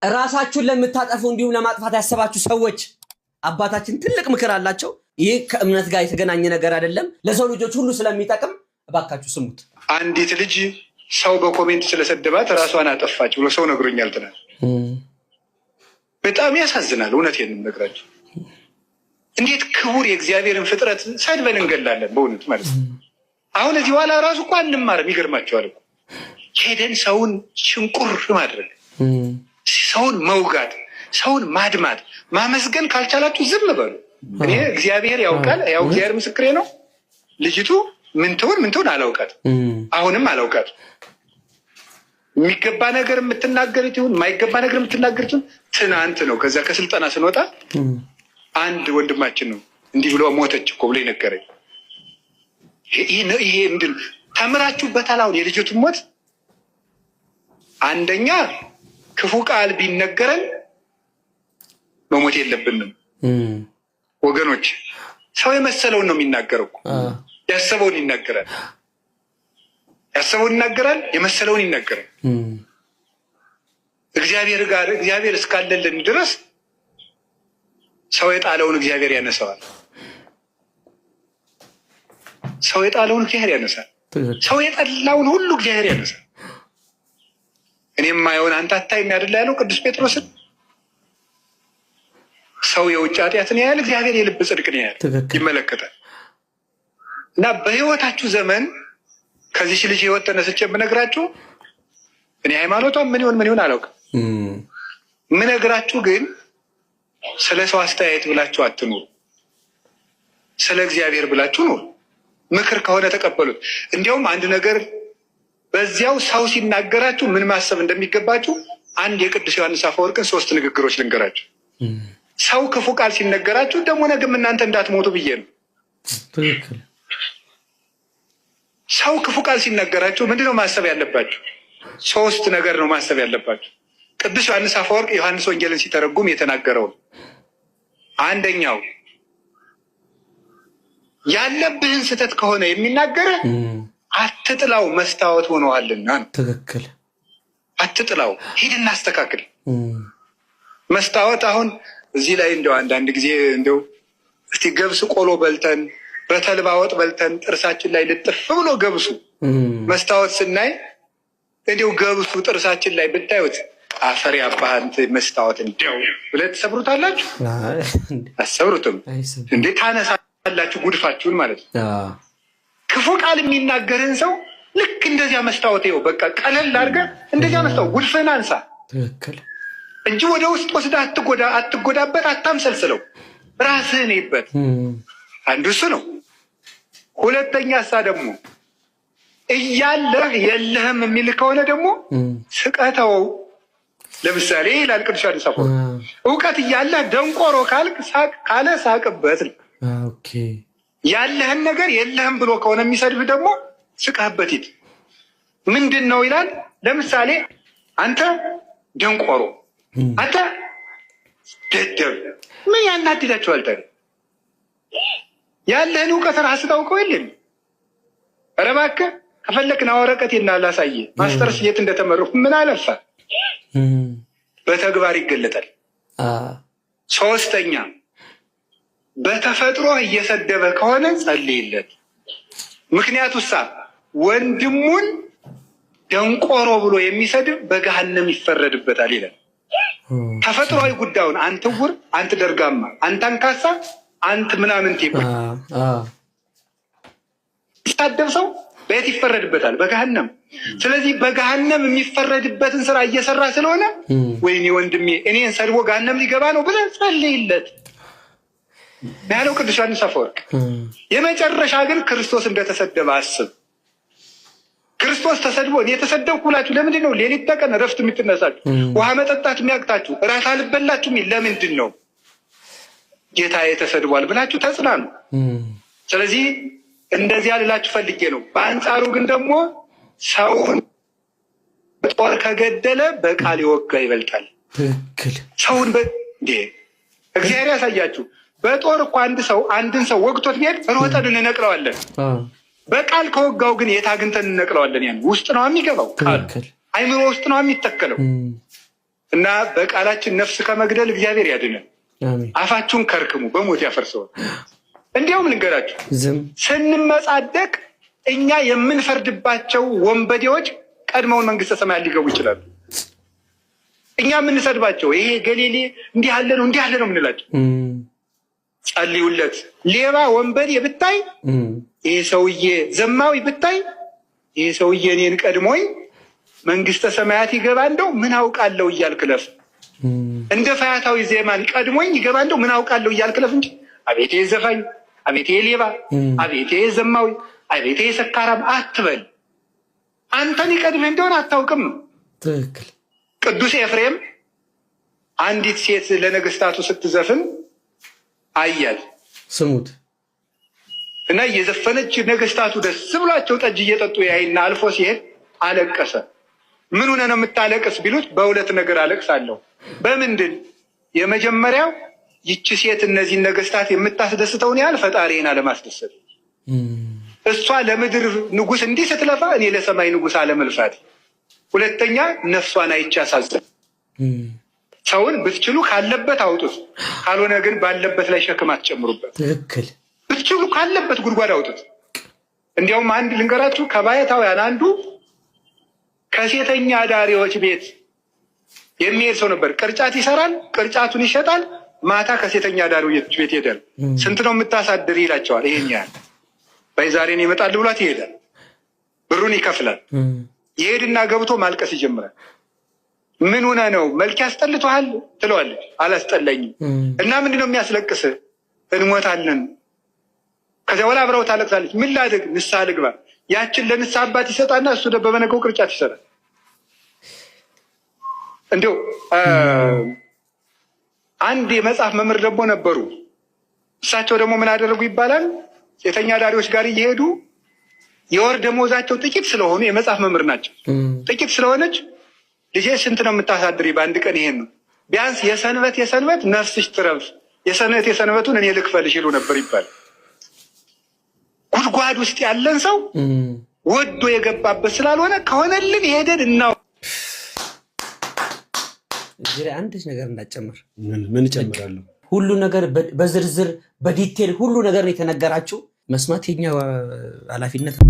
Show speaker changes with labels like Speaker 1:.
Speaker 1: ራሳችሁን ለምታጠፉ እንዲሁም ለማጥፋት ያሰባችሁ ሰዎች አባታችን ትልቅ ምክር አላቸው። ይህ ከእምነት ጋር የተገናኘ ነገር አይደለም፣ ለሰው ልጆች ሁሉ ስለሚጠቅም እባካችሁ ስሙት።
Speaker 2: አንዲት ልጅ ሰው በ comment ስለሰደባት ራሷን አጠፋች ብሎ ሰው ነግሮኛል ትናንት። በጣም ያሳዝናል። እውነቴን ነው የምነግራችሁ። እንዴት ክቡር የእግዚአብሔርን ፍጥረት ሰድበን እንገላለን? በእውነት ማለት ነው። አሁን እዚህ በኋላ ራሱ እኮ አንማርም። ይገርማቸዋል እኮ ሄደን ሰውን ሽንቁር ማድረግ፣ ሰውን መውጋት፣ ሰውን ማድማት፣ ማመስገን ካልቻላችሁ ዝም በሉ። እኔ እግዚአብሔር ያውቃል፣ ያው እግዚአብሔር ምስክሬ ነው። ልጅቱ ምን ትሁን ምን ትሁን አላውቃት፣ አሁንም አላውቃት። የሚገባ ነገር የምትናገር ይሁን የማይገባ ነገር የምትናገር ይሁን ትናንት ነው። ከዚያ ከስልጠና ስንወጣ አንድ ወንድማችን ነው እንዲህ ብሎ ሞተች እኮ ብሎ የነገረኝ። ይሄ ምንድን ተምራችሁበታል? አሁን የልጅቱን ሞት አንደኛ ክፉ ቃል ቢነገረን መሞት የለብንም ወገኖች። ሰው የመሰለውን ነው የሚናገረው እኮ ያሰበውን ይናገራል። ያሰበውን ይናገራል፣ የመሰለውን ይናገራል። እግዚአብሔር ጋር እግዚአብሔር እስካለልን ድረስ ሰው የጣለውን እግዚአብሔር ያነሳዋል። ሰው የጣለውን እግዚአብሔር ያነሳል። ሰው የጠላውን ሁሉ እግዚአብሔር ያነሳል። እኔም ማየውን አንተ አታይም አይደል ያለው ቅዱስ ጴጥሮስን። ሰው የውጭ ኃጢአትን ያያል፣ እግዚአብሔር የልብ ጽድቅን ያያል፣ ይመለከታል። እና በህይወታችሁ ዘመን ከዚች ልጅ ህይወት ተነስቼ የምነግራችሁ እኔ ሃይማኖቷ ምን ይሆን ምን ይሆን አላውቅም። የምነግራችሁ ግን ስለ ሰው አስተያየት ብላችሁ አትኑሩ፣ ስለ እግዚአብሔር ብላችሁ ኑሩ። ምክር ከሆነ ተቀበሉት። እንዲያውም አንድ ነገር በዚያው ሰው ሲናገራችሁ ምን ማሰብ እንደሚገባችሁ አንድ የቅዱስ ዮሐንስ አፈወርቅን ሶስት ንግግሮች ልንገራችሁ። ሰው ክፉ ቃል ሲነገራችሁ ደግሞ ነገም እናንተ እንዳትሞቱ ብዬ ነው።
Speaker 3: ትክክል።
Speaker 2: ሰው ክፉ ቃል ሲነገራችሁ ምንድነው ማሰብ ያለባችሁ? ሶስት ነገር ነው ማሰብ ያለባችሁ። ቅዱስ ዮሐንስ አፈወርቅ ዮሐንስ ወንጌልን ሲተረጉም የተናገረውን አንደኛው ያለብህን ስህተት ከሆነ የሚናገርህ አትጥላው፣ መስታወት ሆነዋልና ነው።
Speaker 3: ትክክል።
Speaker 2: አትጥላው፣ ሂድና አስተካክል። መስታወት አሁን እዚህ ላይ እንደው አንዳንድ ጊዜ እንደው እስቲ ገብስ ቆሎ በልተን በተልባ ወጥ በልተን ጥርሳችን ላይ ልጥፍ ብሎ ገብሱ መስታወት ስናይ እንዲው ገብሱ ጥርሳችን ላይ ብታዩት አፈር ያባህንት መስታወት እንዲያው ብለህ ትሰብሩታላችሁ? አትሰብሩትም እንዴ? ታነሳላችሁ ጉድፋችሁን ማለት ነው። ክፉ ቃል የሚናገርህን ሰው ልክ እንደዚያ መስታወት ይኸው በቃ ቀለል አድርገህ እንደዚያ መስታወት ጉድፍህን አንሳ
Speaker 3: ትክክል
Speaker 2: እንጂ ወደ ውስጥ ወስደህ አትጎዳ፣ አትጎዳበት፣ አታምሰልስለው። ራስህን ይበት። አንዱ እሱ ነው። ሁለተኛ እሳ ደግሞ እያለህ የለህም የሚል ከሆነ ደግሞ ስቀተው። ለምሳሌ ይላል ቅዱስ ዮሐንስ አፈወርቅ እውቀት እያለህ ደንቆሮ ካልክ ካለ ሳቅበት ነው። ያለህን ነገር የለህም ብሎ ከሆነ የሚሰድብህ ደግሞ ስቀህበት ሂድ። ምንድን ነው ይላል። ለምሳሌ አንተ ደንቆሮ፣ አንተ ደደብ፣ ምን ያናድዳቸዋል ታዲያ? ያለህን እውቀት ራስህ ታውቀው የለም። ኧረ እባክህ ከፈለክ ና ወረቀቴን ላሳይህ፣ ማስተርስ የት እንደተመረኩ ምን አለፋ፣ በተግባር ይገለጣል። ሶስተኛ በተፈጥሮ እየሰደበ ከሆነ ጸልይለት። ምክንያቱ ሳ ወንድሙን ደንቆሮ ብሎ የሚሰድብ በገሃነም ይፈረድበታል ይላል። ተፈጥሯዊ ጉዳዩን አንተ ዕውር፣ አንተ ደርጋማ፣ አንተ አንካሳ፣ አንተ ምናምንቴ ይሳደብ ሰው በየት ይፈረድበታል? በገሃነም። ስለዚህ በገሃነም የሚፈረድበትን ስራ እየሰራ ስለሆነ ወይኔ ወንድሜ እኔን ሰድቦ ገሃነም ሊገባ ነው ብለህ ጸልይለት ያለው ቅዱስ ዮሐንስ አፈወርቅ። የመጨረሻ ግን ክርስቶስ እንደተሰደበ አስብ። ክርስቶስ ተሰድቦ እኔ የተሰደብኩ ብላችሁ ለምንድን ነው ሌሊት ተቀን እረፍት የምትነሳችሁ? ውሃ መጠጣት የሚያቅታችሁ፣ እራት አልበላችሁ ለምንድን ነው? ጌታዬ ተሰድቧል ብላችሁ ተጽናኑ። ስለዚህ እንደዚያ ልላችሁ ፈልጌ ነው። በአንጻሩ ግን ደግሞ ሰውን ጦር ከገደለ በቃል የወጋ ይበልጣል።
Speaker 3: ትክክል።
Speaker 2: ሰውን እግዚአብሔር ያሳያችሁ። በጦር እኮ አንድ ሰው አንድን ሰው ወግቶት ቢሄድ ሮጠን እንነቅለዋለን። በቃል ከወጋው ግን የት አግኝተን እንነቅለዋለን? ያን ውስጥ ነው የሚገባው፣ ቃሉ አይምሮ ውስጥ ነው የሚተከለው። እና በቃላችን ነፍስ ከመግደል እግዚአብሔር ያድነን።
Speaker 3: አሜን።
Speaker 2: አፋችሁን ከርክሙ፣ በሞት ያፈርሰዋል። እንዲያውም ልንገራችሁ፣
Speaker 3: ዝም
Speaker 2: ስንመጻደቅ እኛ የምንፈርድባቸው ወንበዴዎች ቀድመውን መንግስተ ሰማያት ሊገቡ ይችላሉ። እኛ የምንሰድባቸው ይሄ ገሌሌ እንዲህ ያለ ነው እንዲህ ያለ ነው የምንላቸው፣ ጸልዩለት። ሌባ ወንበዴ ብታይ፣ ይሄ ሰውዬ ዘማዊ ብታይ፣ ይሄ ሰውዬ እኔን ቀድሞኝ መንግስተ ሰማያት ይገባ እንደው ምን አውቃለሁ እያልክ ለፍ። እንደ ፈያታዊ ዘየማን ቀድሞኝ ይገባ እንደው ምን አውቃለሁ እያልክ ለፍ እንጂ አቤቴ ዘፋኝ፣ አቤቴ ሌባ፣ አቤቴ ዘማዊ፣ አቤቴ ሰካራም አትበል። አንተን ይቀድምህ እንደሆነ አታውቅም ነው።
Speaker 3: ትክክል።
Speaker 2: ቅዱስ ኤፍሬም አንዲት ሴት ለነገስታቱ ስትዘፍን አያት።
Speaker 3: ስሙት።
Speaker 2: እና እየዘፈነች ነገስታቱ ደስ ብሏቸው ጠጅ እየጠጡ ያይና አልፎ ሲሄድ አለቀሰ። ምን ሆነ ነው የምታለቅስ ቢሉት በሁለት ነገር አለቅሳለሁ። በምንድን? የመጀመሪያው ይቺ ሴት እነዚህን ነገስታት የምታስደስተውን ያህል ፈጣሪን አለማስደሰት፣ እሷ ለምድር ንጉስ እንዲህ ስትለፋ እኔ ለሰማይ ንጉስ አለመልፋት። ሁለተኛ ነፍሷን አይቼ አሳዘን። ሰውን ብትችሉ ካለበት አውጡት፣ ካልሆነ ግን ባለበት ላይ ሸክም አትጨምሩበት።
Speaker 3: ትክክል።
Speaker 2: ብትችሉ ካለበት ጉድጓድ አውጡት። እንዲያውም አንድ ልንገራችሁ፣ ከባየታውያን አንዱ ከሴተኛ አዳሪዎች ቤት የሚሄድ ሰው ነበር። ቅርጫት ይሰራል፣ ቅርጫቱን ይሸጣል። ማታ ከሴተኛ አዳሪዎች ቤት ይሄዳል። ስንት ነው የምታሳድር ይላቸዋል። ይሄን ያህል በይ ዛሬን ይመጣል ብሏት ይሄዳል። ብሩን ይከፍላል። ይሄድና ገብቶ ማልቀስ ይጀምራል። ምን ሆነ ነው መልክ ያስጠልቶሃል ትለዋለች። አላስጠላኝም። እና ምንድነው የሚያስለቅስ? እንሞታለን። ከዚያ በኋላ አብረው ታለቅሳለች። ምን ላድርግ? ንስሐ ልግባ። ያችን ለንስሐ አባት ይሰጣና እሱ በበነገው ቅርጫት ይሰራል። እንዲያው አንድ የመጽሐፍ መምህር ደግሞ ነበሩ። እሳቸው ደግሞ ምን አደረጉ ይባላል? ሴተኛ አዳሪዎች ጋር እየሄዱ የወር ደመወዛቸው ጥቂት ስለሆኑ፣ የመጽሐፍ መምህር ናቸው። ጥቂት ስለሆነች ልጄ ስንት ነው የምታሳድሪ? በአንድ ቀን ይሄን ነው፣ ቢያንስ የሰንበት የሰንበት ነፍስሽ ትረፍ፣ የሰንበት የሰንበቱን እኔ ልክፈልሽ ይሉ ነበር ይባላል። ጉድጓድ ውስጥ ያለን ሰው ወዶ የገባበት ስላልሆነ ከሆነልን ሄደን እና
Speaker 1: እዚህ ላይ አንድ ነገር እንዳጨምር።
Speaker 4: ምን እጨምራለሁ?
Speaker 1: ሁሉ ነገር በዝርዝር በ detail ሁሉ ነገር ነው የተነገራችሁ። መስማት የኛ ኃላፊነት ነው።